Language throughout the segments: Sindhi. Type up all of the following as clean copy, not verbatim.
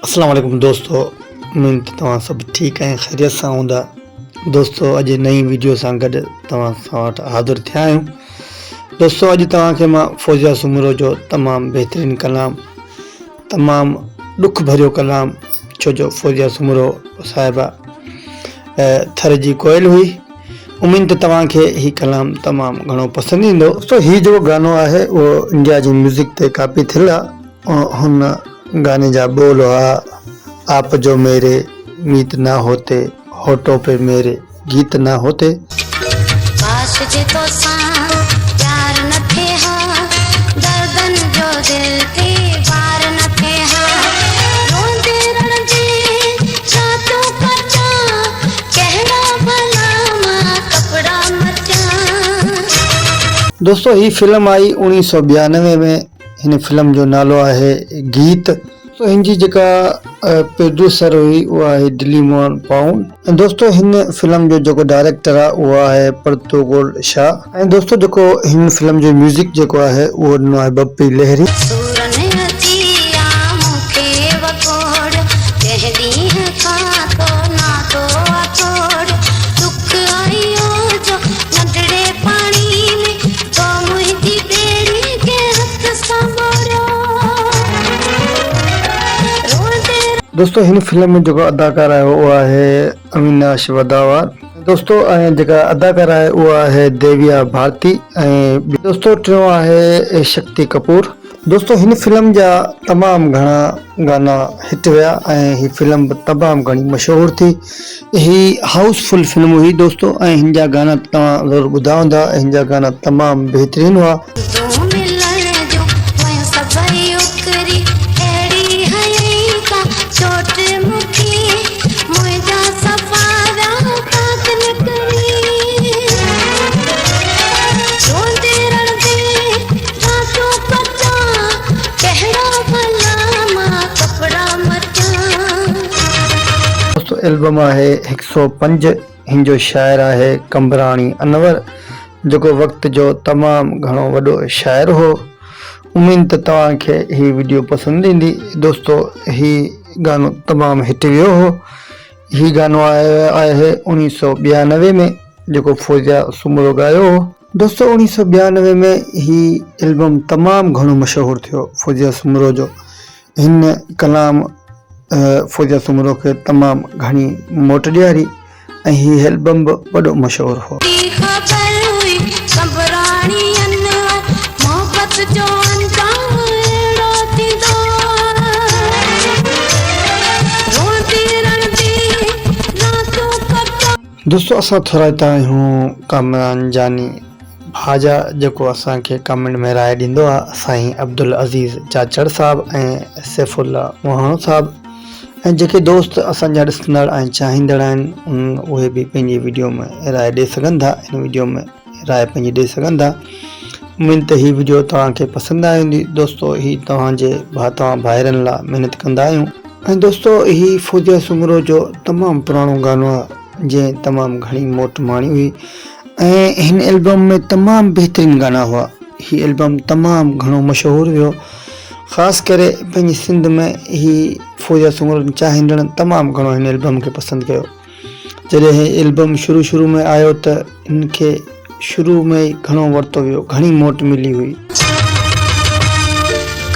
اسلام عليڪم دوستو اميد ته توهان سڀ ٺيڪ ۽ خيريت سان هوندا دوستو اڄ نئين ويڊيو سان گڏ توهان سان وٽ حاضر ٿيا آهيون دوستو اڄ توهان کي مان فوزيا سومرو جو تمام بهترين ڪلام تمام ڏک ڀريو ڪلام ڇو جو فوزيا سومرو صاحبه ٿر جي ڪوئل هئي اميد ته توهان کي هي ڪلام تمام گهڻو پسند ايندو. دوستو هي جيڪو گانو آهي اهو انڊيا جي ميوزڪ تي ڪاپي ٿيل آ هن گاني جا ٻول هئا آپ جو ميري ميت نه هوتي هوٽو پي ميري گيت نه هوتي. ڪاش جي توسان پيار نه ٿئي ها دردن جو دل تي بار نه ٿئي ها روئندي رڙندي ڇا ٿيو ڪجان ڪهڙا ڀلا مان ڪپڙا مٽيان. دوستو هي فلم آئي اوڻيهه سو 92 ۾ هن فلم جو نالو آهي گيت. دوستو هن جي جيڪا پروڊيوسر هئي اها آهي ڊليمون پائون ۽ دوستو هن فلم جو جيڪو ڊائريڪٽر آهي اهو آهي پرتوگول شاهه ۽ دوستو جيڪو هن فلم جو ميوزڪ جيڪو آهي اهو ڏنو آهي بپي لهري. سورن اچي آ مون کي وڪوڙيو، جنهن ڏينهن کان تو ناتو آ ٽوڙيو، ڏک آيو جو ننڍڙي پاڻي ۾، تو منهنجي ٻيڙي کي هٿ سان ٻوڙيو. روئندي. دوستو هن فلم ۾ جيڪو اداڪار آهي اهو آهي اويناش وداوار دوستو ۽ جيڪا اداڪار آهي اها آهي ديويا ڀارتي ۽ دوستو ٽيون آهي شڪتي ڪپور. دوستو هن فلم جا تمام گهڻا گانا هٽ ويا ۽ هي فلم به تمام گهڻي مشهور ٿي. هي هائوس فل فلم هئي دوستو ۽ هن جا گانا توهان ضرور ٻڌا هوندا هن جا گانا تمام بهترين هئا. تون ملڻ جون ويون سڀئي اڪري اهڙي هنئين ڪا چوٽ مون کي منهنجا صفا ويا ڪاڪ نڪري روئندي رڙندي راتيون ڪٽان ڪهڙا ڀلا مان ڪپڙا مٽان. دوستو البم آهي هڪ سو پنج هن جو شاعر آهي قمبراڻي انور جيڪو وقت جو تمام گهڻو وڏو شاعر هو اميد ته توهان کي هي وڊيو پسند ايندي دوستو هي گانو تمام هٽ ويو هو هي گانو آيو آهي اوڻيهه سو 92 ۾ جيڪو فوزيا سومرو ڳايو هو. دوستو اوڻيهه سو 92 ۾ هي البم تمام گهڻو مشهور ٿيو فوزيا سومرو جو هن ڪلام فوزيا سومرو کي تمام گهڻي موٽ ڏياري ۽ هي البم به وڏو مشهور هو. ڪي خبر هئي قمبراڻي انور محبت جو انجام اهڙو ٿيندو روئندي رڙندي راتيون ڪٽان. دوستو اسان ٿورائتا آهيون ڪامران جاني ڀاء جا جيڪو اسان کي ڪمينٽ ۾ راء ڏيندو آ سائين عبدالعزيز چاچڙ صاحب ۽ سيف الله مهاڻو صاحب ۽ جيڪي دوست اسان جا ڏسندڙ ۽ چاهيندڙ آهن اهي به پنهنجي ويڊيو ۾ راء ڏئي سگهن ٿا ان ويڊيو ۾ راء پنهنجي ڏئي سگهن ٿا اميد ته هي ويڊيو توهان کي پسند آئي هوندي دوستو هي توهان جي ڀا توهان ڀائرن لا محنت ڪندا آهيون ۽ دوستو هي فوزيا سومرو جو تمام پراڻو گانو آهي جنهن تمام گهڻي موٽ ماڻي هئي ۽ هن البم ۾ تمام بهترين گانا هئا هي البم تمام گهڻو مشهور ويو خاص ڪري پنهنجي سنڌ ۾ هي فوزيا سومرو چاهيندڙن تمام گهڻو هن البم کي پسند ڪيو جڏهن هي البم شروع شروع ۾ آيو ته هن کي شروع ۾ ئي گهڻو ورتو ويو گهڻي موٽ ملي هئي.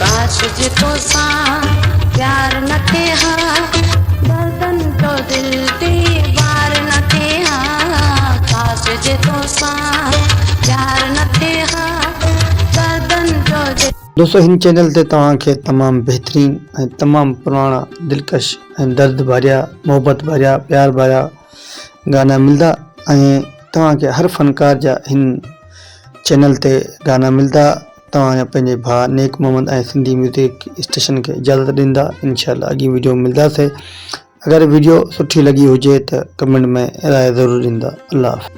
ڪاش جي توسان پيار نه ٿئي ها دردن جو دل تي بار نه ٿئي ها ڪاش جي توسان پيار نه ٿئي ها دردن جو دل. دوستو هن چينل تي توهان کي تمام بهترين ۽ تمام پراڻا دلڪش ۽ درد ڀريا محبت ڀريا پيار ڀريا گانا ملدا ۽ توهان کي هر فنڪار جا هن چينل تي گانا ملدا توهان جا پنهنجي ڀاء نيڪ محمد ۽ سنڌي ميوزڪ اسٽيشن کي اجازت ڏيندا انشاء الله اڳي ويڊيو ملداسي اگر ويڊيو سٺي لڳي هجي ته ڪمينٽ ۾ راء ضرور ڏيندا الله حافظ.